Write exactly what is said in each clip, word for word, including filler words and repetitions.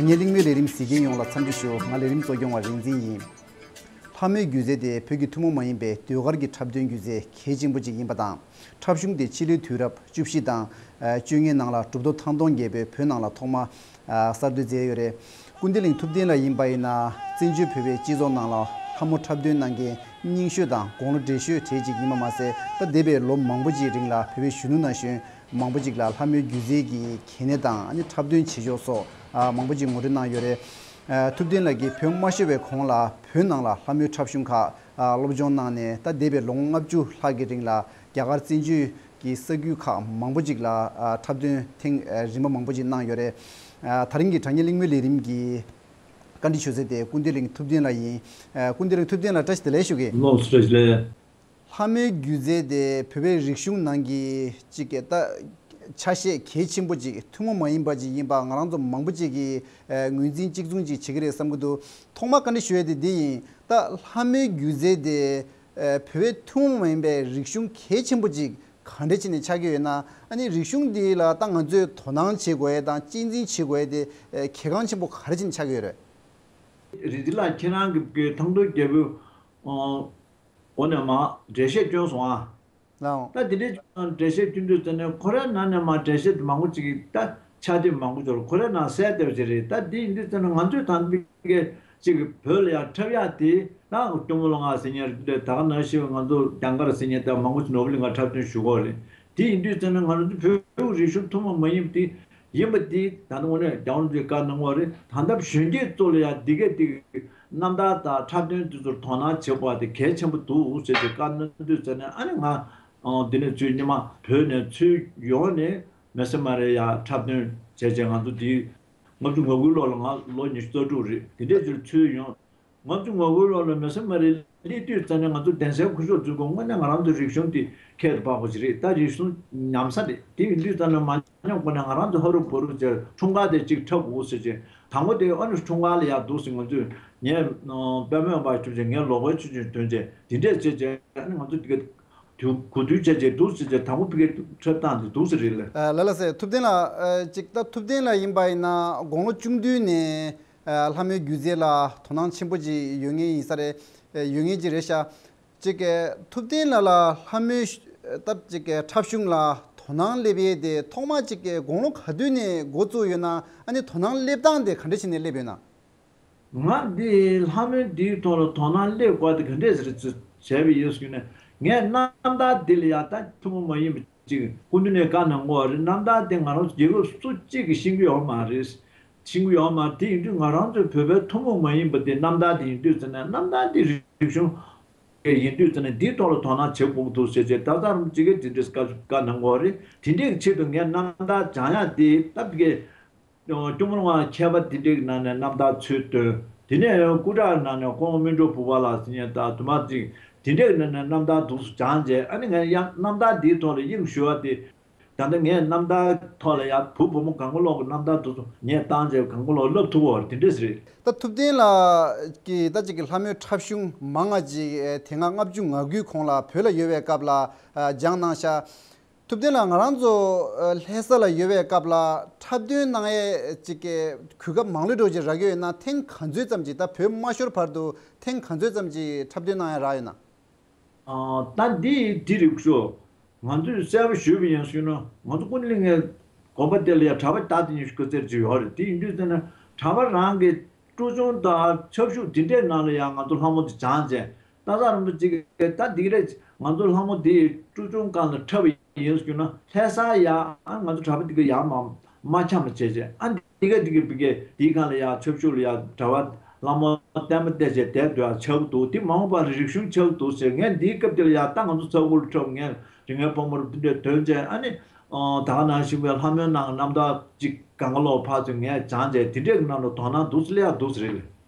ངའི་གླེང་མོལ་ལས་རིམ་གཟིགས་མཁན་ཡོངས་ལ་འཚམས་འདྲི་ཞུ། ང་ལས་རིམ་གཙོ་སྐྱོང་བ་རིག་འཛིན་ཡིན། ལྷ་མོའི་སྒྱུ་རྩལ་དེ་བོད་ཀྱི་ཐུན་མོང་མ་ཡིན་པའི་ཟློས་གར་གྱི་འཁྲབ་སྟོན་སྒྱུ་རྩལ་གལ་ཆེན་པོ་ཅིག་ཡིན་པ་དང་། འཁྲབ་གཞུང་དེ་ཕྱི་ལོའི་དུས་རབས་བཅུ་བཞི་དང་བཅོ་ལྔའི་ནང་ལ་གྲུབ་ཐོབ་ཐང་སྟོང་རྒྱལ་པོས་བོད་ནང་ལ་ཐོག་མ་གསར་གཏོད་མཛད་ཡོད་རེད། ཀུན་བདེ་གླིང་ཐུབ་བསྟན་ལགས་ཡིན་པ་ཡིན་ན། བཙན་བྱོལ་བོད་པའི་སྤྱི་ཚོགས་ནང་ལ་ལྷ་མོ་འཁྲབ་སྟོན་གནང་མཁན་རྙིང་ཤོས་དང་དགུང་ལོ་བགྲེས་ཤོས་གྲས་ཅིག་ཡིན་པ་མ་ཟད། ད་འདས་པའི་ལོ་མང་པོ་ཅིག་རིང་ལ་བོད་པའི་གཞོན་ནུ་ན་གཞོན་མང་པོ་ཅིག་ལ་ལྷ་མོའི་སྒྱུ་རྩལ་གྱི་གལ་གནད་དང་། ཨ་ནི་འཁྲབ་སྟོན་བྱེད་ཕྱོགས་སོགས་ཨ་མང་པོ་ཅིག་ངོ་སྤྲོད་གནང་ཡོད་རེད། ཨ་ཐུབ་བསྟན་ལགས་ཀྱིས་བོད་མ་ཤོར་བའི་གོང་ལ་བོད་ནང་ལ་ལྷ་མོའི་འཁྲབ་གཞུང་ཁག་ཨ་སློབ་སྦྱོང་གནང་ནས། ད་འདས་པའི་ལོ་ངོ་ལྔ་བཅུ་ལྷག་གི་རིང་ལ་རྒྱ་གར་བཙན་བྱོལ་གྱི་ས་ཁུལ་ཁག་མང་པོ་ཅིག་ལ་ཨ་འཁྲབ་སྟོན་ཐེངས་ཨ་རིམ་པ་མང་པོ་ཅིག་གནང་ཡོད་རེད། ཨ་དེ་རིང་གི་དྲ་བརྙན་གླེང་མོལ་ལས་རིམ་གྱི་བཀའ་འདྲི་ཞུ་ས་དེ་ཀུན་བདེ་གླིང་ཐུབ་བསྟན་ལགས་ཡིན། ཨ་ཀུན་བདེ་གླིང་ཐུབ་བསྟན་ལགས། བཀྲ་ཤིས་བདེ་ལེགས་ཞུ་གི། ལགས་སོ། བཀྲ་ཤིས་བདེ་ལེགས། ལྷ་མོའི་སྒྱུ་རྩལ་དེ་བོད་པའི་རིག་གཞུང་ནང་གི་གཅིག་གི་ད་ཆ་ཤས་གལ་ཆེན་པོ་ཅིག་ཐུན་མོང་མ་ཡིན་པ་ཅིག་ཡིན་པ་ང་རང་ཚོ་མང་པོ་ཅིག་གིས་ཨ་ངོས་འཛིན་གཅིག་མཚུངས་ཅིག་བྱེད་ཀྱི་རེད་བསམ་གྱི་འདུག་ཐོག་མར་བཀའ་འདྲི་ཞུ་ཡས་དེ་འདི་ཡིན། ད་ལྷ་མོའི་སྒྱུ་རྩལ་དེ་ཨ་བོད་པའི་ཐུན་མོང་མ་ཡིན་པའི་རིག་གཞུང་གལ་ཆེན་པོ་ཅིག་གང་འདྲ་བྱས་ནས་ཆགས་ཀྱི་ཡོད་ན། ཨ་ནི་རིག་གཞུང་འདི་ལ་ད་ང་ཚོས་དོ་སྣང་བྱེད་དགོས་ཡས་དང་གཅེས་འཛིན་བྱེད་དགོས་ཡས་དེ་ཨ་གལ་འགངས་ཆེན་པོ་ག་རེ་བྱས་ནས་ཆགས་ཀྱི་ཡོད་རེད། རིག་འཛིན་ལགས། ཁྱེད་རང་གིས་ཐང་སྟོང་རྒྱལ་པོ། ཨོ། འོ་ནས་མ་འགྲེལ་བཤད་བསྐྱོན་སོང་ཨ། ལའོ། ད་དེ་འདྲའི་འགྲེལ་བཤད་བསྐྱོན་དུས་ཙམ་ནས་ཁོ་རའི་ནང་ནས་མ་འགྲེལ་བཤད་དེ་མང་པོ་ཅིག་གིས་ད་ཆ་དེ་མང་པོ་ཅིག་ཁོ་རའི་ནང་གསལ་བསྡད་པ་ཅིག་རེད། ད་དེ་ཡིན་དུས་ཙམ་ནས་ང་ཚོས་ད་ཕི་གེ་ཅིག་བོད་ལ་ཡང་འཁྲབ་ཡག་དེ་ད་སྐྱོར་མོ་ལོ་ང་ཟེར་མཁན་རེད། ད་ག་ནང་བཞིན་ང་ཚོ་རྒྱ་གར་ཟེར་མཁན་ད་མང་པོ་ཅིག་ནོར་བུ་གླིང་ག་འཁྲབ་སྟོན་ཞུ་གི་རེད། དེ་ཡིན་དུས་ཙམ་ནས་ང་ཚོ་བོད་རིག་གཞུང་ཐུན་མོང་མ་ཡིན་པ་དེ་ཡིན་པ་དེ་ད་ལྟ་དངོས་གནས་རྒྱལ་བ་རིན་པོ་ཆེས་བཀའ་གནང་བ་རེད། ད་ལྟ་གཞོན་སྐྱེས་ཚོ་ལ་ཡང་འདི་གས་དེ་རྣམ་ཐར་དང་འཁྲབ་སྟོན་དེ་ཚོར་དོ་སྣང་བྱེད་དགོས་པ་དེ་གལ་ཆེན་པོ་འདུག་ཟེར་ཏེ་བཀའ་གནང་དུས་ཙམ་ནས། ཨ་ནི་ང་འདི་ནས་ཚུར་ཉི་མ་བོད་ནས་ཚུར་ཡོང་ནས་མི་སེར་མ་རེ་ཡ་འཁྲབ་སྟོན་བྱས་བྱས་ང་ཚོ་འདི་ལྔ་བཅུ་ང་དགུའི་ལོ་ལ་ང་ལོ་ཉི་ཤུ་རྩ་དྲུག་རེད། དེ་འདྲས་ཚུར་ཚུར་ཡོང་། ང་ཚོ་ངོ་རྒོལ་ལོག་ལ་མི་སེར་མ་རེ་སླེབས་དུས་ཙམ་ནས་ང་ཚོ་གདན་སའི་སྐུ་ཞབས་ཚོས་ཀྱང་དངོས་གནས་ང་རང་ཚོའི་རིག་གཞུང་དེ་ཁྱད་དུ་འཕགས་པ་ཞིག་རེད། ད་རིག་གཞུང་ཉམས་ས་རེད། དེ་ཡིན་དུས་ཙམ་ནས་མ་ཉམས་གོང་ནས་ང་རང་ཚོ་ཧ་རུ་བུ་རུ་བྱས་འཁྲུངས་སྐར་དེ་གཅིག་འཁྲབ་དགོས་ཟེར་བྱས། དང་པོ་དེ་ཨ་ནི་འཁྲུངས་སྐར་ལ་ཡར་འདུག་ཟེར། ང་ཚོས་ངས་དཔལ་མོས་པ་ཞུ་བྱས་ངས་ལོག་པའི་ཆུ་ཆུན་ཐོན་བྱས་དེ་འདྲས་བྱས་བྱས། ཨ་ནི་ང་ཚོ་དེ་ག་དུས་གོ་དུས་བྱས་བྱས་འདུག་ཟེར་བྱས། དང་པོ་ཕ་གིར་འཁྲབ་སྟངས་དེ་འདུག་ཟེར་རེད་ལ། ལ་ལ་སེ། ཐུབ་བསྟན་ལགས། ཅིག་ད་ཐུབ་བསྟན་ལགས་ཡིན་པ་ཡིན་ན་དགུང་ལོ་ཆུང་དུས་ནས། ཨ་ལྷ་མོའི་སྒྱུ་རྩལ་ལ་དོ་སྣང་ཆེན་པོ་ཅིག་ཡོད་མཁན་ཡིན་ས་རེད། ཨ་ཡོད་མཁན་ཅིག་རེད་ཤག་ཅིག་ཨ་ཐུབ་བསྟན་ལགས་ལ་ལྷ་མོའི་ཤ- སྟབས་ཅིག་ཨ་འཁྲབ་གཞུང་ལ་དོ་སྣང་སླེབས་ཡས་དེ་ཐོག་མ་ཅིག་ཨ་དགུང་ལོ་ག་དུས་ནས་འགོ་བཙུགས་ཡོད་ན། ཨ་ནི་དོ་སྣང་སླེབས་སྟངས་དེ་ག་འདྲ་བྱས་ནས་སླེབས་ཡོད་ན། ང་འདི་ལྷ་མོའི་འདིའི་ཐོག་ལ་དོ་སྣང་སླེབས་དགོས་དེ་ག་འདྲས་ཟེར་ཅིག་བྱས་པ་ཡིན་ཟེར་ན། ངས་རྣམ་ཐར་འདི་ལ་ཡ་ད་ཐུན་མོང་མ་ཡིན་པ་ཅིག་སྐུ་མདུན་ནས་བཀའ་གནང་གི་ཡོད་རེད། རྣམ་ཐར་དེ་ང་རང་ཚོ་རྒྱལ་ཁབ་སུ་གཅིག་གིས་ཤེས་ཀྱི་ཡོད་མ་རེད། ཤེས་ཀྱི་ཡོད་མ་རེད། དེ་ཡིན་དུས་ང་རང་ཚོའི་བོད་པའི་ཐུན་མོང་མ་ཡིན་པ་དེ་རྣམ་ཐར་དེ་ཡིན་དུས་ཙམ་ནས། རྣམ་ཐར་དེ་རིག་གཞུང་ཡིན་དུས་ཙམ་ནས་འདིའི་ཐོག་ལ་དོ་སྣང་བྱེད་དགོས་འདུག་ཟེར་བྱས། ད་ལྟ་རང་ཅིག་གིས་དེ་འདྲས་བཀའ་བཀའ་གནང་གི་ཡོད་རེད། དེ་འདྲས་ཀྱི་ཆེད་དུ་ངས་རྣམ་ཐར་སྦྱང་ཡག་དེ་ད་ཕ་གི་སྐྱོར་མོ་ལོ་ང་མཁས་པ་དེ་འདྲའི་ནང་ནས་རྣམ་ཐར་ཚུར་བཏོན། དེ་ནས་སྐུ་དྲག་ནང་ནས་ཁོང་སྨིན་གྲོལ་བུ་བ་ལགས་ཟེར་མཁན་དང་དུ་མ་ཅིག་དེ་འདྲའི་ནང་ནས་རྣམ་ཐར་འདུག་སེ་སྦྱངས་བྱས། ཨ་ནི་ངས་ཡང་རྣམ་ཐར་འདིའི་ཐོག་ལ་དབྱིངས་ཞུགས་པ་དེ། ད་ལྟ་ངས་རྣམ་ཐར་ཐོག་ལ་ཡང་བུ་བུ་མོ་གང་ག་ལོག་གི་རྣམ་ཐར་འདུག་སེ་ངས་བཏང་བྱས་གང་ག་ལོག་བསླབ་ཐུབ་པ་དེ་འདྲས་རེད། ད་ཐུབ་བསྟན་ལགས་ཀྱིས་ད་ཅིག་གི་ལྷ་མོའི་འཁྲབ་གཞུང་མང་ང་ཅིག་དེ་སྔ་ལྔ་བཅུ་ང་དགུའི་གོང་ལ་བོད་ལ་ཡོད་པའི་སྐབས་ལ་སྦྱངས་གནང་ཤག་ཐུབ་བསྟན་ལགས། ང་རང་ཚོ་ལྷ་ས་ལ་ཡོད་པའི་སྐབས་ལ་འཁྲབ་སྟོན་གནང་ཡས་ཅིག་གི་གོ་སྐབས་མང་ལོས་འགྲོ་ཅིག་རག་གི་ཡོད་ན། ཐེངས་ག་ཚོད་ཙམ་ཅིག་ད་བོད་མ་ཤོར་བར་དུ་ཐེངས་ག་ཚོད་ཙམ་ཅིག་འཁྲབ་སྟོན་གནང་ཡས་རག་ཡོད་ན། ཨ་ད་འདི་འདི་རིགས་ཤོ་ང་ཚོས་གསལ་པོ་ཞུས་པ་ཡིན་ཞུས་ན། ང་ཚོ་ཀུན་གླིང་ངའི་དགོན་པ་དེ་ལ་ཡང་གྲྭ་པ་ད་དེ་ཉི་ཤུ་རྩ་གཅིག་ཡོད་རེད། དེ་ཡིན་དུས་ཙམ་ན་གྲྭ་པ་རང་གི་ཁྲོམ་གཞུང་དང་ཆབ་ཞུགས་དེ་འདྲའི་ནང་ལ་ཡང་ང་ཚོ་ལྷ་མོ་དེ་སྦྱངས་བྱས། ད་ས་རིན་པོ་ཆེ་གིས་ད་འདི་རེད། ང་ཚོ་ལྷ་མོ་འདི་ཁྲོམ་གཞུང་སྒང་ལ་འཁྲབ་པ་ཡིན་ཟེར་ན། ལྷ་ས་ཡ་ཨ་ང་ཚོ་གྲྭ་པ་འདི་ག་ཡ་མ་མ་འཁྱམ་པ་བྱས་བྱས། ཨ་འདི་ག་འདི་ག་འདི་ག་འདིའི་སྒང་ལ་ཡ་ཆབ་ཞུགས་ལ་ཡ་གྲྭ་པ་ལྷ་མོ་བསྟན་པ་བསྟན་བྱས་བསྡད་འདུག་ཡ་ཆགས་འདུག་དེ་མ་འོངས་པ་ལ་རིག་གཞུང་ཆགས་འདུག་ཟེར། ངས་འདིའི་སྐབས་དེ་ལ་ཡ་ད་ང་ཚོ་ཚ་གུར་འཁྲབ། ངས་རིག་གནས་སྤོ་མོར་འདི་འདྲས་ཐོན་བྱས། ཨ་ནི་ད་ག་ནང་བཞིན་པའི་ལྷ་མོའི་ནང་གི་རྣམ་ཐར་ཅིག་གང་ག་ལོག་ཕར་ཚུར་ངས་སྦྱངས་བྱས། དེ་འདྲས་ཀྱི་ནང་ལ་དོ་སྣང་འདུག་སེ་སླེབས་ཡག་འདུག་སེ་རེད།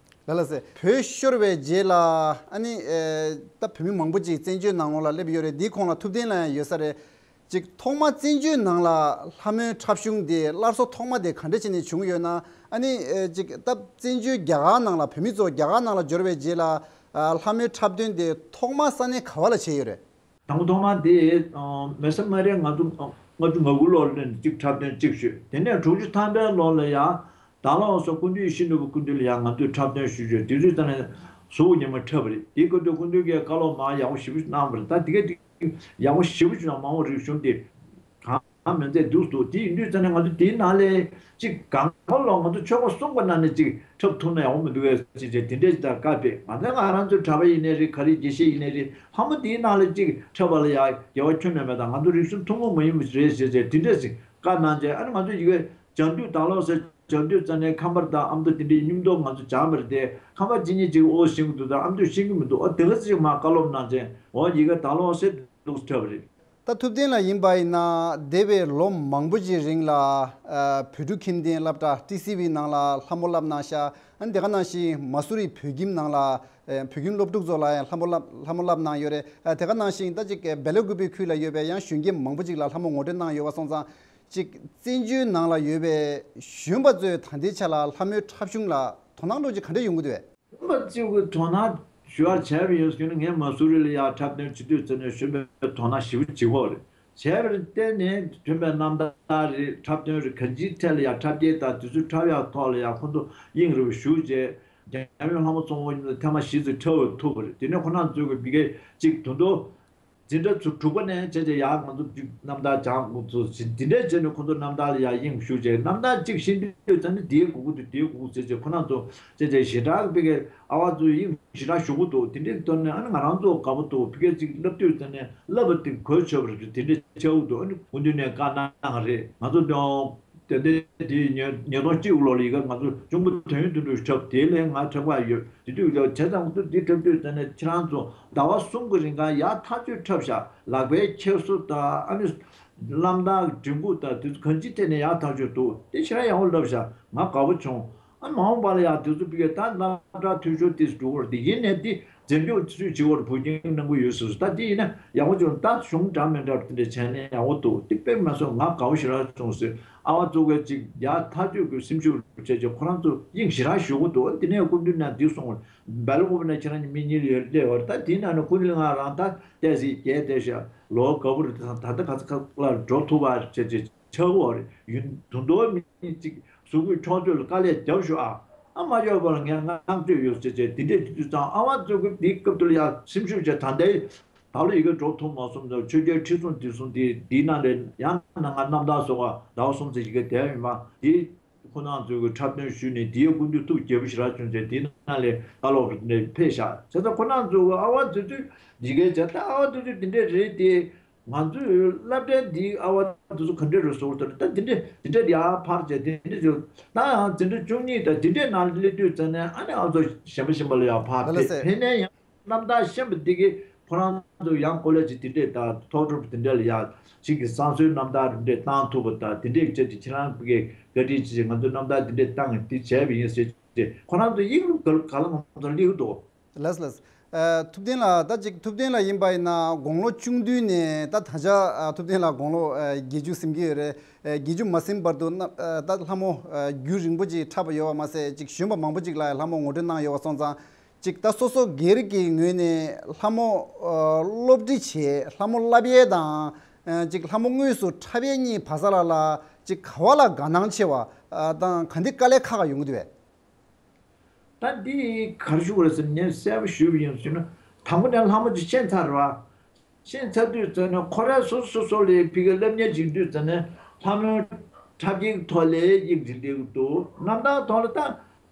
ལ་ལ་སེ། བོད་ཤོར་བའི་རྗེས་ལ་ཨ་ནི་ཨེ་ད་བོད་མི་མང་པོ་ཅིག་བཙན་བྱོལ་ནང་ལོགས་ལ་སླེབས་ཡོད་རེད། འདིའི་གོང་ལ་ཐུབ་བསྟན་ལགས་ཡང་ཡོད་ས་རེད། ཅིག་ཐོག་མ་བཙན་བྱོལ་ནང་ལ་ལྷ་མོའི་འཁྲབ་གཞུང་དེ་སླར་གསོ་ཐོག་མ་དེ་ག་འདྲ་བྱས་ནས་བྱུང་ཡོད་ན། ཨ་ནི་ཨེ་ཅིག་ད་བཙན་བྱོལ་རྒྱ་གར་ནང་ལ་བོད་མི་ཚོ་རྒྱ་གར་ནང་ལ་འབྱོར་བའི་རྗེས་ལ་ཨ་ལྷ་མོའི་འཁྲབ་སྟོན་དེ་ཐོག་མ་ས་གནས་ག་བ་ལ་བྱས་ཡོད་རེད། དང་པོ་ཐོག་མ་དེ་ཨ་མི་སེར་མ་རེ་ང་ཚོ་ལྔ་བཅུ་ང་དགུ་ལོར་ལེན་གཅིག་འཁྲབ་སྟོན་གཅིག་ཞུས། དེ་ནས་དྲུག་ཅུ་ཐམ་པའི་ལོ་ལ་ཡང་ ད་ལོ་སོ་སྐུ་མདུན་ཤི་ནུ་བུ་སྐུ་མདུན་ལ་ཡང་ང་ཚོས་འཁྲབ་སྟོན་ཞུ་ཆོག་དེ་དུས་ཙམ་ནས་གཟུགས་ཉི་མ་འཁྲབ་པ་རེད། དེའི་སྐབས་དུ་སྐུ་མདུན་གྱིས་བཀའ་སློབ་མ་ཡག་པོ་ཞེ་པོ་གནང་བ་རེད། ད་དེ་ག་དེ་ཡག་པོ་ཞེ་པོ་བྱུང་ན་མ་འོངས་རིག་གཞུང་དེ་གང་མི་མཛད་འདུག་འདུག་དེ་ཡིན་དུས་ཙམ་ནས་ང་ཚོ་དེའི་ནང་ལས་གཅིག་གང་ག་ལོ་ང་ཚོ་ཆོལ་ཁ་གསུམ་ག་ནང་ནས་གཅིག་འཁྲབ་ཐུབ་ན་ཡག་པོ་མི་འདུག་གས་ཟེར་བྱས་དེ་འདྲས་ཀྱི་ད་བཀའ་ཕེབས། ང་ཚོ་ང་རང་ཚོའི་གྲྭ་པ་ཡིན་ནའི་རེད། ག་རེ་དགེ་བཤེས་ཡིན་ནའི་རེད། ལྷ་མོ་དེའི་ནང་ལ་གཅིག་འཁྲབ་པ་ལ་ཡ་དགེ་བ་ཁྱོན་ནས་མེད། ད་ང་ཚོ་རིག་གཞུང་ཐུན་མོང་མ་ཡིན་པ་རེད་ཟེར་བྱས་དེ་འདྲས་ཞིག་བཀའ་གནང་བྱས། ཨ་ནི་ང་ཚོ་ཡི་གེ་བྱང་དུས་ད་ལོ་ཟེར། བྱང་དུས་ཙམ་ནས་ཁམས་པ་དང་ཨ་མདོ་དེ་འདྲའི་མཉམ་དུ་ང་ཚོ་སྦྱངས་པ་རེད་དེ། ཁམས་པ་གཅིག་གཉིས་ཅིག་ཨོ་ཤེས་ཀྱི་འདུག་ད་ཨ་མདོས་ཤེས་ཀྱི་མི་འདུག་ཨོ་དེ་ག་ཚོད་ཅིག་མར་བཀའ་སློབ་གནང་བྱས། ཨོ་ཡི་གེ་ད་ལོ་ཟེར་འདུག་འཁྲབ་པ་རེད། ད་ཐུབ་བསྟན་ལགས་ཡིན་པ་ཡིན་ན་འདས་པའི་ལོ་མང་པོ་ཅིག་རིང་ལ་ཨ་བོད་ཕྲུག་ཁྱིམ་སྡེའི་སློབ་གྲྭ་ཊི་སི་ཝི་ནང་ལ་ལྷ་མོ་བསླབ་གནང་ཤག་ཨ་ནི་དེ་ག་ནང་བཞིན་མ་སུ་རི་བོད་ཁྱིམ་ནང་ལ་ཨ་བོད་ཁྱིམ་སློབ་ཕྲུག་ཚོ་ལ་ཡང་ལྷ་མོ་བསླབ་ལྷ་མོ་བསླབ་གནང་ཡོད་རེད། ཨ་དེ་ག་ནང་བཞིན་ད་ཅིག་སྦེལ་ཀོབ་པའི་ཁུལ་ལ་ཡོད་པའི་ཡང་གཞོན་སྐྱེས་མང་པོ་ཅིག་ལ་ལྷ་མོ་ངོ་སྤྲོད་གནང་ཡོད་པ་སོང་ཙང་། ཅིག་བཙན་བྱོལ་ནང་ལ་ཡོད་པའི་གཞོན་པ་ཚོས་ད་ལྟའི་ཆ་ལ་ལྷ་མོའི་འཁྲབ་གཞུང་ལ་དོ་སྣང་འདྲ་ཅིག་ག་འདྲ་ཡོང་གི་འདུག་གས། གཞོན་པ་ཚོས་དོ་སྣང་ཞུ་བར་བྱས་པ་ཡིན་ཟེར་ན། ངས་མ་སུ་རི་ལ་ཡར་འཁྲབ་སྟོན་བྱེད་དུས་ཙམ་ནས་གཞོན་པའི་དོ་སྣང་ཞེ་པོ་བྱེད་ཀྱི་ཡོད་རེད། བྱས་པར་བརྟེན་ནས་ཐོན་པའི་རྣམ་ཐར་རེད། འཁྲབ་སྟོན་རེད། གང་ཅིའི་ཐད་ལ་ཡང་འཁྲབ་སྐྱེལ་དང་དེ་ཚོའི་འཁྲབ་ཡག་ཐོག་ལ་ཡང་ཁོང་ཚོ་དབྱིངས་རེ་བ་ཞུགས་རྗེས་རྒྱལ་ཡོངས་ལྷ་མོ་རྩོམ་པ་པོ་ཉིད་ལ་ཐེངས་མ་བཞི་ཙམ་འཁྲབ་ཐུབ་པ་རེད། དེ་ནས་ཁོ་རང་ཚོའི་གི་མི་སྒེར་གཅིག་དོན་དུ་འཛིན་གྲྭ་ཚོ་དྲུག་པ་ནས་བྱས་རྗེས་ཡག་ང་ཚོ་རྣམ་ཐར་སྦྱང་དགོས་ཚུལ་འདི་འདྲས་བྱས་ནས་ཁོ་ཚོ་རྣམ་ཐར་ལ་ཡང་དབྱིངས་ཞུགས་རྗེས་རྣམ་ཐར་གཅིག་ཤེས་འདོད་ཙམ་ནས་འདིའི་དགོས་ཀྱི་འདུག་དེའི་དགོས་ཀྱི་ཟེར་རྗེས་ཁོ་རང་ཚོ་བྱས་རྗེས་ཞེ་དྲག་གི་ཕ་གིའི་ཨ་བ་ཚོའི་དབྱིངས་ཞེ་དྲག་ཞུགས་ཀྱི་འདུག་དེ་འདྲའི་ཐོག་ནས་ཨ་ནི་ང་རང་ཚོ་དགའ་པོ་འདུག་ཕ་གིའི་གཅིག་བསླབ་དུས་ཙམ་ནས་བསླབ་པ་དེ་གོ་ཆོད་པ་རེད། དེ་འདྲ་ཆགས་ཀྱི་འདུག་ཨ་ནི་སྐུ་མདུན་ནས་བཀའ་གནང་བ་རེད། ང་ཚོ་ནི་ཏན་ཏན་དེ་ཉིས་སྟོང་གཅིག་ལོ་ལ་ཡི་གེ་ང་ཚོ་གཅུང་པོ་དོན་ཡོད་དོན་གྲུབ་འཁྲབ་དེ་ལས་ང་འཁྲབ་ག་ཡོད། དེ་དུས་ལ་བྱས་ཙང་ང་ཚོ་འདི་འཁྲབ་དུས་ཙམ་ནས་ཁྱེད་རང་ཚོ་ཟླ་བ་གསུམ་གྱི་རིང་ག་ཡག་ཐག་ཆོད་འཁྲབ་ཤག་ལག་པའི་འཁྱེར་སོ་དང་ཨ་ནི་རྣམ་ཐར་འབྲི་འགོ་དང་དེ་ཚོ་གང་ཅིའི་ཐད་ནས་ཡག་ཐག་ཆོད་འདུག་དེ་ཁྱེད་རང་ཡག་པོ་ལབ་ཤག་ང་དགའ་པོ་བྱུང་། ཨ་མ་འོངས་པ་ལ་ཡང་དེ་ཚོ་ཕ་གིའི་ད་སློབ་གྲྭ་འཐུས་ཤོར་དེ་འགྲོ་གི་རེད། དེ་ཡིན་ནའི་དེ་འཛིན་སྐྱོང་ཚུལ་བྱེད་དགོས་རེད། བུ་རྒྱུད་གནང་གི་ཡོད་ཟེར་སོང་། ད་དེ་ཡིན་ན་ཡག་པོ་བྱུང་། ད་གཞུང་འདྲ་མི་འདྲ་དེ་འདྲ་བྱས་ན་ཡག་པོ་འདུག་དེ་དཔེ་མ་སོང་ང་དགའ་པོ་ཞེ་དྲག་བྱུང་ཟེར། ཨ་བ་ཚོ་གིས་ཅིག་ཡག་ཐག་ཆོད་ཀྱི་སེམས་ཤུགས་བྱས་ཀྱི་ཁོ་རང་ཚོ་དབྱིངས་ཞེ་དྲག་ཞུགས་ཀྱི་འདུག་དེ་ནས་སྐུ་མདུན་ནས་འདི་གསུངས། སྦེལ་ཀོབ་ནས་ཁྱེད་རང་གཉིས་མི་གཉིས་ལ་ཡར་སླེབས་པ་རེད། ད་དེའི་ནང་ནས་སྐུ་མདུན་ང་རང་ད་བལྟས་ཟིན་བརྒྱད་བསྡད་ཤག་ལོ་དགའ་པོ་རེད། ད་ད་ལྟ་ག་ཚོད་ཁ་ལ་འགྲོ་ཐུབ་པ་བྱས་ཀྱི་ཆགས་ཀྱི་ཡོད་རེད། ཡུན་དུ་འདོར་མི་གཅིག་གཟུགས་པོའི་འཁྱོག་བརྗོད་ལ་དཀའ་ལས་རྒྱབ་ཤོག་ཨ། ཨ་མ་ཡོད་པར་ངས་བསྔགས་བརྗོད་ཡོད་ཟེར་བྱས་དེ་འདྲས་དུས་ཙང་ཨ་བ་ཚོ་གིས་དེའི་སྐབས་དུ་ལ་ཡ་སེམས་ཤུགས་བྱས། ད་ལྟའི་ད་ལོ་ཡི་གེ་འགྲོ་ཐུབ་མ་སོང་། ཆོས་རྒྱལ་ཁྲི་སྲོང་ལྡེ་བཙན་དེ་འདིའི་ནང་ལས་ཡང་ན་ང་རྣམ་ཐར་སོགས་ཟླ་བ་གསུམ་ཙམ་ཡི་གེ་བསྡད་ཡོད་མ་དེ། ཁོ་རང་ཚོས་ཀྱི་འཁྲབ་སྟོན་ཞུས་ནས་དེའི་སྐུ་མདུན་ཐུགས་དགྱེས་པོ་ཞེ་དྲག་བྱུང་བྱས་དེའི་ནང་ལས་བཀའ་སློབ་རེ་ཕེབས་ཤག་བྱས་ཙང་ཁོ་རང་ཚོས་ཨ་བ་དེ་ཚོས་ཡི་གེ་བྱས། ད་ཨ་བ་དེ་ཚོས་དེ་འདྲས་རེད་དེ། ང་ཚོའི་སློབ་གྲྭའི་འདིའི་ཨ་བ་དེ་ཚོ་ག་འདྲས་རེད་ཟེར་དུས་ད་དེ་འདྲས་དེ་འདྲས་ཡར་ཕར་བྱས་དེ་འདྲས་བྱས། ད་ཡང་འཛིན་གྲྭ་བཅུ་གཉིས་དང་དེ་འདྲས་ནང་སླེབས་དུས་ཙམ་ནས་ཨ་ནི་ཨ་ཚོ་གཞན་པ་གཞན་པ་ལ་ཡར་ཕར་ལ་ལ་ཕེབས། ཟེར་ཕེབས་ནས་ཡང་རྣམ་ཐར་ཤེས་པ་འདི་གིས་ཁོ་རང་ཚོ་ཡང་ཀོ་ལེ་ཇི་དེ་འདྲས་དང་མཐོ་སློབ་དེ་འདྲས་ལ་ཡར་ཅིག་གི་བསམ་ཚུལ་རྣམ་ཐར་དེ་འདྲས་བཏང་ཐུབ་པ་དང་དེ་འདྲས་བྱས་ཏེ་ཁྱེད་རང་གིས་བཀའ་དྲིན་ཆེ། ང་ཚོ་རྣམ་ཐར་དེ་འདྲས་བཏང་དེ་བྱས་པ་ཡིན་ཟེར་ཏེ་ཁོ་རང་ཚོ་ཡིག་ལུགས་ག་ལ་ག་ལ་ང་ཚོ་སླེབས་འདུག་ལགས་ལགས། ཨ་ཐུབ་བསྟན་ལགས། ད་ཅིག་ཐུབ་བསྟན་ལགས་ཡིན་པ་ཡིན་ན་དགུང་ལོ་ཆུང་དུས་ནས། ད་ད་ཆ་ཨ་ཐུབ་བསྟན་ལགས་དགུང་ལོ་ཨ་བརྒྱད་ཅུ་ཟིན་གྱི་ཡོད་རེད། ཨ་བརྒྱད་ཅུ་མ་ཟིན་བར་དུ་ན་ཨ་ད་ལྷ་མོ་ཨ་རྒྱུན་རིང་པོ་ཅིག་འཁྲབ་པ་ཡོད་པ་མ་ཟད། ཅིག་གཞོན་པ་མང་པོ་ཅིག་ལ་ལྷ་མོ་ངོ་སྤྲོད་གནང་ཡོད་པ་སོང་ཙང་། ཅིག་ད་སོ་སོ་སྒེར་གྱི་ངོས་ནས་ལྷ་མོ་ཨ་སློབ་ཁྲིད་བྱས། ལྷ་མོ་བསླབ་ཡས་དང་ཨ་ཅིག་ལྷ་མོ་དངོས་སུ་འཁྲབ་ཡས་གཉིས་བར་ས་ལ་ལ་ཅིག་ག་བ་ལ་དགའ་སྣང་ཆེ་བ་ཨ་དང་ག་འདི་དཀའ་ལས་ཁག་ཁག་ཡོང་གི་འདུག་པས། ད་འདི་ག་རེ་ཞུ་དགོས་རེད་ཟེར་ན། ངས་གསལ་པོ་ཞུས་པ་ཡིན་ཟེར་ན། དང་པོ་ནས་ལྷ་མོ་ཅིག་ཤེས་ཚར་བ། ཤེས་ཚར་དུས་ཙམ་ནས་ཁོ་རང་སོ་སོ་སོ་ལ་ཕ་གིའི་སློབ་གཉེར་བྱེད་དུས་ཙམ་ནས་ལྷ་མོའི་འཁྲབ་ཀྱི་ཐོག་ལ་དབྱིངས་འཛིན་བསྡད་ཀྱི་འདུག་རྣམ་ཐར་ཐོག་ལ་ད་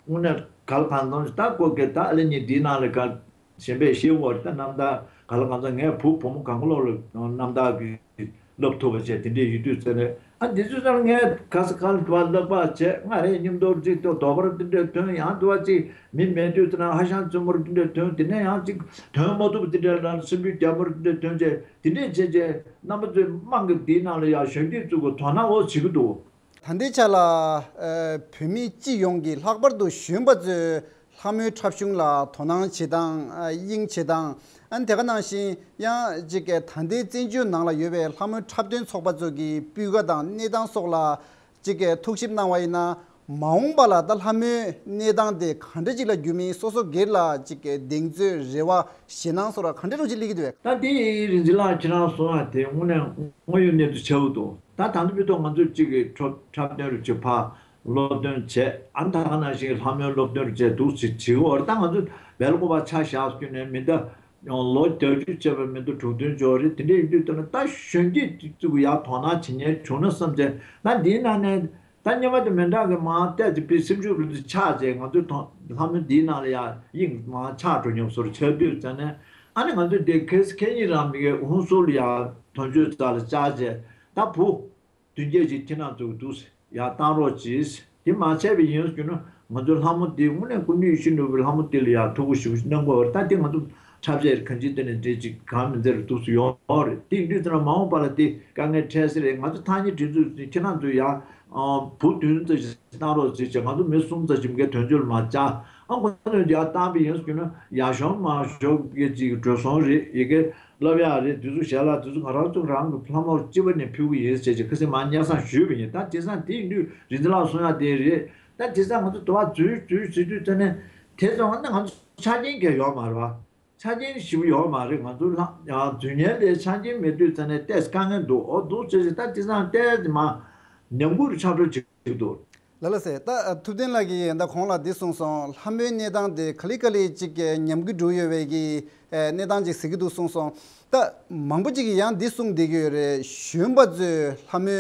དངོས་གནས་ག་ལ་གང་འཚམ་ཞིག་ད་ཀོ་ཀེ་ད་ཨ་ལེ་གཉིས་འདིའི་ནང་ལ་ག་གཞན་པས་ཤེས་དགོས་རེད། ད་རྣམ་ཐར་ག་ལ་གང་འཚམ་ངའི་བུ་བུ་མོ་གང་ག་ལོག་ལ་རྣམ་ཐར་གྱི་སློབ་ཐུབ་པ་བྱས་དེ་འདྲས་ཡོད་དུས་ཙམ་ནས། ཨ་འདི་ཚོའི་ནང་ངས་ག་ས་ག་ལ་འདུག་བ་ལབ་པ་བྱས། ང་རེ་མཉམ་དུ་ཅིག་ཏུ་དོ་པར་དེ་འདྲས་ཐོན། ཡང་འདུག་བ་ཅིག་མི་མེད་དུས་ཙམ་ན་ཧ་ཤང་བཙུན་མོར་དེ་འདྲས་ཐོན། དེ་ནས་ཡང་ཅིག་ཐོན་མ་ཐུབ་དེ་འདྲས་ལ་སྲིན་པོའི་རྒྱལ་མོར་དེ་འདྲས་ཐོན་བྱས། དེ་འདྲས་བྱས་བྱས་རྣམ་པ་ཚོས་དམངས་ཀྱི་འདིའི་ནང་ལ་ཡང་གཞོན་སྐྱེས་ཚོ་གི་དོ་སྣང་འོ་བྱེད་ཀྱི་འདུག་ད་ལྟའི་ཆ་ལ་ཨ་བོད་མི་སྤྱི་ཡོངས་ཀྱིས་ལྷག་པར་དུ་གཞོན་པ་ཚོས་ལྷ་མོའི་འཁྲབ་གཞུང་ལ་དོ་སྣང་བྱེད་སྟངས། ཨ་དབྱིངས་བྱེད་སྟངས། ཨ་ནི་དེ་ག་ནང་བཞིན་ཡང་ཅིག་ད་ལྟའི་བཙན་བྱོལ་ནང་ལ་ཡོད་པའི་ལྷ་མོའི་འཁྲབ་སྟོན་ཚོགས་པ་ཚོ་གི་སྤུས་ཀ་དང་གནས་སྟངས་སོགས་ལ་ཅིག་ཐུགས་ཞིབ་གནང་བ་ཡིན་ན། མ་འོངས་པ་ལ་ད་ལྷ་མོའི་གནས་སྟངས་དེ་ག་འདྲ་ཅིག་ལ་འགྱུར་མིན་སོ་སོ་སྒེར་ལ་ཅིག་གདེང་ཚོད་རེ་བ་ཞེད་སྣང་སོགས་ལ་ག་འདྲ་རུ་ཅིག་སླེབས་ཀྱི་འདུག་གས། ད་དེ་རིག་འཛིན་ལགས་ཁྱེད་རང་གསུངས་པ་དེ་དངོས་གནས་དངོས་ཡོད་གནས་ཚུལ་ཆགས་ཀྱི་འདུག་ད་ད་ལྟ་བར་དུ་ང་ཚོས་གཅིག་གི་འཁྲབ་འཁྲབ་སྟོན་རུ་གཅིག་ཕར་ སློབ་སྟོན་བྱས། ཨ་ནི་ད་ག་ནང་བཞིན་ལྷ་མོའི་སློབ་སྟོན་བྱས་འདུག་ཅིག་བྱེད་ཀྱི་ཡོད་རེད། ད་ང་ཚོ་སྦེལ་ཀོབ་པ་ཆ་བཞག་རྒྱུ་ནས་མི་འདྲ། ལོ་བརྒྱད་ཅུ་བྱས་པ་མི་འདུག་དྲུག་བདུན་ཅིག་ཡོད་རེད། དེ་འདྲ་ཡིན་དུས་ད་ནི་ད་གཞོན་སྐྱེས་ཚོ་ཡར་དོ་སྣང་བྱེད་མཁན་བྱུང་ན་བསམ་བྱས། ད་འདིའི་ནང་ནས་ད་སྔོན་མ་དང་མི་འདྲ་གི་མར་བལྟས་ཏེ་དཔེ་སེམས་ཤུགས་རུ་ཆག་བྱས། ང་ཚོའི་ཐོག་ལྷ་མོ་འདིའི་ནང་ལ་ཡར་དབྱིངས་མར་ཆག་འགྲོ་མཁན་བཟོ་འདྲ་ཆགས་དུས་ཙ་ནས། ཨ་ནི་ང་ཚོས་དེ་ཁེ་སི་ཁེ་ཉིན་རང་མི་གའི་ཧུན་སུར་ལ་ཡར་དོན་གཅོད་རྩ་ལ་བཅར་བྱས། ད་བུ་བདུན་བརྒྱད་ཅིག་ཁྱེད་རང་ཚོ་འདུག་ཡར་བཏང་རོགས་གྱིས། དེ་མ་བྱས་པ་ཡིན་ཟེར་ན་ང་ཚོའི་ལྷ་མོ་དེ་དངོས་གནས་སྐུ་ནུས་ཤིན་ཏུ་ནུས་པའི་ལྷ་མོ་དེ་ལ་ཡར་ཐུགས་ཁུར་ཞེ་པོ་གནང་དགོས་པ་རེད། ད་དེ་ང་ཚོ་འཁྲབ་ཆས་གང་ཅིའི་སྟེང་ནས་འདྲེས་ཅིག་གང་མི་འདྲ་རུ་འདུག་སེ་ཡོད་རེད། དེ་ཡིན་དུས་ཙམ་ལ་མ་འོངས་པ་ལ་དེ་དཀའ་ངལ་འཕྲད་སྲིད་རེད། ང་ཚོ་ཐག་ཉེ་སྒྲིག་འཛུགས་ཁྱེད་རང་ཚོས་ཡར་བུ་བདུན་ཙམ་ཞིག་བཏང་རོགས་གྱིས་བྱས། ང་ཚོ་མི་གསུམ་ཙམ་ཞིག་མི་འགའ་དོན་གཅོད་ལ་མར་བཅར། ཨ་ཁོ་ཚོས་ཡར་བཏང་པ་ཡིན་ཟེར་གྱི་ན་ཡར་ཤོག་མར་ཤོག་གི་ཅིག་འགྲོ་སོང་རེད། ཡི་གེ་བསླབ་ཡག་རེད། དེ་ཚོ་ཞལ་ལག་དེ་ཚོ་ང་རང་ཚོ་རང་གི་ལྷ་མོར་སྤྱི་པ་ནས་ཕུལ་གི་ཡིན་ཟེར་བྱས་ཁ་སང་མར་སྙན་སེང་ཞུས་པ་ཡིན། ད་དེང་སང་དེ་ཡིན་དུས་རིག་འཛིན་ལགས་གསུང་ཡག་དེ་རེད། ད་དེང་སང་ང་ཚོ་དུ་བ་འཛུལ་འཛུལ་ཟེར་དུས་ཙ་ནས་དེ་ཚོ་ང་ཚོ་ཆ་རྐྱེན་གང་ཡོད་མ་རེད་བ། ཆ་རྐྱེན་ཞེ་པོ་ཡོད་མ་རེད། ང་ཚོ་ལྷ་ཡང་འཛུལ་མཁན་དེ་ཆ་རྐྱེན་མེད་དུས་ཙ་ནས་ཏོག་ཙམ་དཀའ་ངལ་འདུག་འོ་འདུག་ཟེར་བྱས། ད་དེང་སང་ཏོག་ཙམ་མར་ཉམས་རྒུད་ཆགས་འགྲོ་བྱེད་ཀྱི་འདུག་ལགས་ལགས་སེ། ད་ཐུབ་བསྟན་ལགས་ཀྱིས་ད་གོང་ལ་འདི་གསུངས་སོང་། ལྷ་མོའི་གནས་སྟངས་དེ་ག་ལེ་ག་ལེ་ཅིག་ཉམས་རྒུད་འགྲོ་ཡོད་པའི་གི་གནས་སྟངས་ཅིག་གཟིགས་ཀྱི་འདུག་གསུངས་སོང་། ད་མང་པོ་ཅིག་གིས་ཡང་འདི་གསུངས་བསྡད་ཀྱི་ཡོད་རེད། གཞོན་པ་ཚོས་ལྷ་མོའི་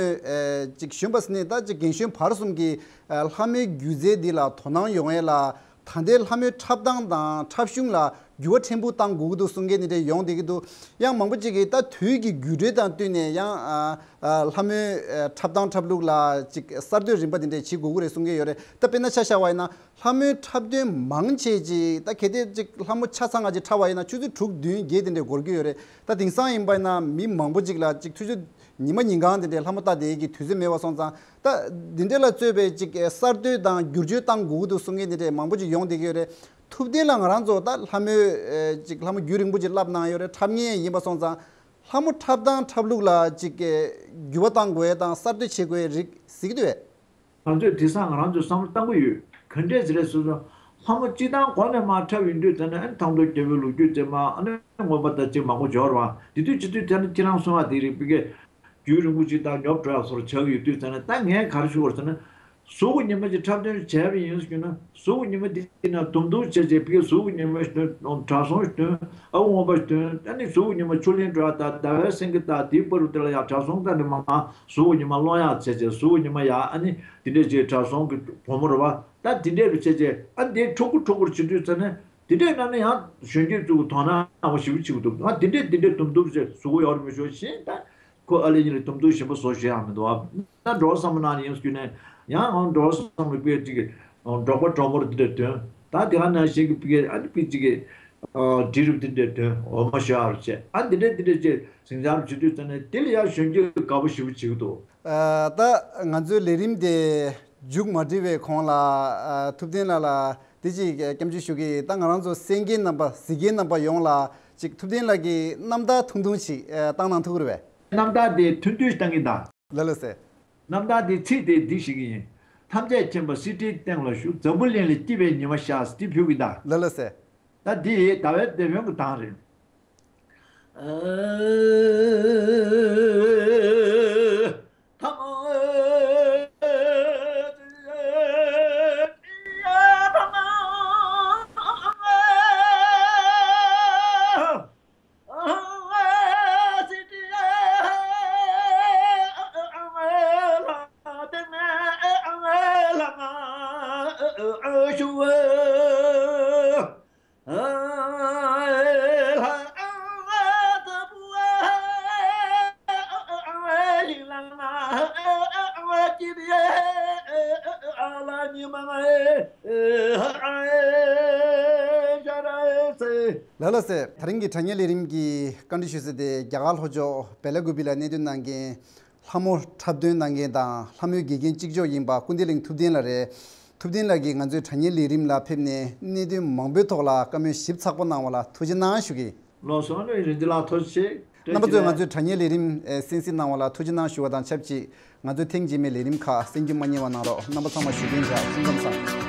ཅིག་གཞོན་པ་ཟེར་ནས་ད་ཅིག་རྒན་གཞོན་བར་གསུམ་གྱིས་ལྷ་མོའི་སྒྱུ་རྩལ་འདི་ལ་དོ་སྣང་ཡོང་ཡས་ལ། ད་ལྟའི་ལྷ་མོའི་འཁྲབ་སྟངས་དང་འཁྲབ་གཞུང་ལ་འགྱུར་བ་ཕྲན་བུ་གཏང་དགོས་ཀྱི་འདུག་གསུང་མཁན་དེ་འདྲ་ཡོང་བསྡད་ཀྱི་འདུག་ཡང་མང་པོ་ཅིག་གིས་ད་དུས་ཀྱི་འགྱུར་འགྲོས་དང་བསྟུན་ནས་ཡང་ཨ་ཨ་ལྷ་མོའི་ཨ་འཁྲབ་སྟངས་འཁྲབ་ལུགས་ལ་ཅིག་གསར་གཏོད་རིམ་པ་དེ་འདྲ་བྱེད་དགོས་ཀྱི་རེད་གསུང་མཁན་ཡོད་རེད། ད་དཔེར་ན་ཆ་བཞག་པ་ཡིན་ན་ལྷ་མོའི་འཁྲབ་སྟོན་མང་ཆེ་ཅིག་ད་གལ་ཏེ་ཅིག་ལྷ་མོ་ཆ་ཚང་ང་ཅིག་འཁྲབ་པ་ཡིན་ན་ཆུ་ཚོད་དྲུག་བདུན་བརྒྱད་དེ་འདྲ་འགོར་གྱི་ཡོད་རེད། ད་དེང་སང་ཡིན་པ་ཡིན་ན་མི་མང་པོ་ཅིག་ལ་ཅིག་ཆུ་ཚོད་ཉི་མ་ཉིན་གང་དེ་འདྲའི་ལྷ་མོ་ལྟ་བསྡད་ཀྱི་དུས་ཚོད་མེད་པ་སོང་ཙང་། ད་འདི་འདྲ་ལ་གཙོས་པའི་ཅིག་གསར་གཏོད་དང་བསྒྱུར་བཅོས་གཏང་དགོས་ཀྱི་འདུག་གསུང་མཁན་དེ་འདྲས་མང་པོ་ཅིག་ཡོང་བསྡད་ཀྱི་ཡོད་རེད། ཐུབ་བསྟན་ལགས་ང་རང་ཚོ་ད་ལྷ་མོའི་ཨེ་ཅིག་ལྷ་མོ་རྒྱུན་རིང་པོ་ཅིག་བསླབ་གནང་ཡོད་རེད། འཁྲབ་མཁན་ཡིན་པ་སོང་ཙང་ལྷ་མོ་འཁྲབ་སྟངས་འཁྲབ་ལུགས་ལ་ཅིག་གི་འགྱུར་བ་གཏང་དགོས་ཡས་དང་གསར་གཏོད་བྱེད་དགོས་ཡས་རིགས་གཟིགས་ཀྱི་འདུག་གས། ང་ཚོས་དེང་སང་ང་རང་ཚོས་བསམ་བློ་བཏང་གི་ཡོད། ག་འདྲས་ཟེར་རེད་ཟེར་ན། ལྷ་མོ་སྤྱིར་བཏང་གོང་ནས་མར་འཁྲབ་ཡོང་དུས་ཙ་ནས་ཨ་ནི་ཐང་སྟོང་རྒྱལ་པོའི་ལོ་རྒྱུས་ཙམ་མ་ཨ་ནི་མངོན་པ་དང་གཅིག་མང་པོ་འབྱོར་བ་དེ་དུས་ཅི་དུས་དེ་ནི་ཁྱེད་རང་གསུང་བ་དེ་རིགས་པའི་གི་རྒྱུན་རིང་པོ་ཅིག་དང་ཉོབ་འགྲོ་ཡག་བཟོ་འདྲ་ཆགས་ཀྱི་ཡོད་དུས་ཙ་ནས། ད་ངས་ག་རེ་ཞུ་དགོས་ཟེར་ན། གཟུགས་ཀྱི་ཉི་མ་ཅིག་འཁྲབ་སྟོན་བྱས་པ་ཡིན་ཟེར་ན། གཟུགས་ཀྱི་ཉི་མ་འདི་ཡིན་ན་དུམ་བུར་བྱས་བྱས་ཕ་གིའི་གཟུགས་ཀྱི་ཉི་མ་ཞིག་ཐོན། དྲང་སྲོང་ཞིག་ཐོན། ཨ་ཁུ་རྔོན་པ་ཞིག་ཐོན། ཨ་ནི་གཟུགས་ཀྱི་ཉི་མ་ཆུ་ལྷན་འགྲོ་ཡག་དང་ཟླ་བའི་སེང་གེ་དང་དེའི་བར་དུ་དེ་ལ་ཡང་དྲང་སྲོང་དང་ནི་མ་གཟུགས་ཀྱི་ཉི་མ་སློང་ཡག་བྱས་བྱས། གཟུགས་ཀྱི་ཉི་མ་ཡག་ཨ་ནི་འདི་འདྲས་ཅིག་དྲང་སྲོང་གི་བུ་མོ་རེད་བ། ད་འདི་འདྲས་རུ་བྱས་བྱས་ཨ་ནི་འདི་ཕྲུ་གུ་ཕྲུ་གུར་བྱེད་དུས་ཙ་ནས་འདི་འདྲས་ན་ནི་ཡང་གཞོན་སྐྱེས་ཚོ་གི་དོ་སྣང་ཨ་ཁུ་ཞེ་པོ་བྱེད་ཀྱི་འདུག་ང་འདི་འདྲས་འདི་འདྲས་དུམ་བུར་བྱས་གཟུགས་པོ་ཡག་རུ་མི་ཤོར་ཞེས་ད། ཁོ་ཨ་ལེ་གཉིས་ལ་དུམ་བུར་ཞིམ་པོ་བཟོ་ཞུ་ཡག་མི་འདུག་ཨ། ད་འགྲོ་བ་བསམ་བློ་ནང་ནས་ཡིན་ཟེར་ནས་ཡང་ཨང་འགྲོ་བ་བསམ་བློ་དཔེ་ཅིག་གི་འབྲོག་པ་འབྲོག་མོར་འདི་འདྲ་ཐོན། ད་དེ་ག་ནང་བཞིན་གྱི་ཕ་གི་ཨ་ནི་ཕ་གི་ཅིག་གི་འབྲི་རུ་འདི་འདྲ་ཐོན། འོ་མ་ཞོ་ཡག་རུ་བྱས། ཨ་འདི་འདྲ་འདི་འདྲ་བྱས་ཟིང་ཆ་རུ་བྱེད་དུས་ཙ་ནས་དེ་ལ་ཡང་གཞོན་སྐྱེས་དགའ་པོ་ཞེ་པོ་བྱེད་ཀྱི་འདུག་ཨ། ད་ང་ཚོའི་ལས་རིམ་དེ་མཇུག་མ་སྒྲིལ་བའི་གོང་ལ་ཨ་ཐུབ་བསྟན་ལགས་ལ་དེ་ཅིག་སྐྱབས་འཇུག་ཞུ་གི། ད་ང་རང་ཚོ་གསན་མཁན་རྣམ་པ་གཟིགས་མཁན་རྣམ་པ་ཡོངས་ལ་ཅིག་ཐུབ་བསྟན་ལགས་ཀྱི་རྣམ་ཐར་ཐུང་ཐུང་ཞིག་ཨ་བཏང་གནང་ཐུབ་ཀྱི་རེད་པས། རྣམ་ཐར་དེ་ཐུང་ཐུང་ཞིག་བཏང་གི་ཡིན་ད། ལགས་ལགས་སེ། རྣམ་ཐར་དེའི་ཚིག་དེ་འདི་ཞིག་ཡིན། ཐམས་ཅད་མཁྱེན་པ་སྲིད་ཁྲིའི་སྟེང་ལ་བཞུགས། འཛམ་བུ་གླིང་ལ་སྐྱིད་པའི་ཉི་མ་ཤར། འདི་ཕུལ་གི་ཡིན་ད། ལགས་ལགས་སེ། ད་འདི་ཟླ་བའི་དེད་དཔོན་གྱི་གདངས་རེད། ལགས་ལགས་སེ། དེ་རིང་གི་དྲ་བརྙན་ལས་རིམ་གྱི་བཀའ་འདྲི་ཞུ་ས་དེ་རྒྱ་གར་ལྷོ་ཕྱོགས་བེ་ལ་ཀུ་པི་ལ་གནས་སྡོད་གནང་མཁན། ལྷ་མོ་འཁྲབ་སྟོན་གནང་མཁན་དང་ལྷ་མོའི་དགེ་རྒན་གཅིག་ལྕོགས་ཡིན་པ་ཀུན་བདེ་གླིང་ཐུབ་བསྟན་ལགས་རེད། ཐུབ་བསྟན་ལགས་ཀྱིས་ང་ཚོའི་དྲ་བརྙན་ལས་རིམ་ལ་ཕེབས་ནས་གནད་དོན་མང་པོའི་ཐོག་ལ་བཀའ་མོལ་ཞིབ་ཚགས་པོ་གནང་བ་ལ་ཐུགས་རྗེ་གནང་ཞུ་གི། ལགས་སོ། ཨ་ནི་རིན་ཆེན་ལགས་ཐུགས་རྗེ་ཆེ། རྣམ་པ་ཚོས་ང་ཚོའི་དྲ་བརྙན་ལས་རིམ་ཨེ་གསན་གཟིགས་གནང་བ་ལ་ཐུགས་རྗེ་གནང་ཞུ་བ་དང་ཆབས་ཅིག་ང་ཚོའི་ཐེངས་རྗེས་མའི་ལས་རིམ་ཁག་གསན་རྒྱུ་མ་བསྙེལ་བ་གནང་རོགས། རྣམ་པ་ཚང་མ་བཞུགས་གདན་འཇགས། སྐུ་ཁམས་བཟང་།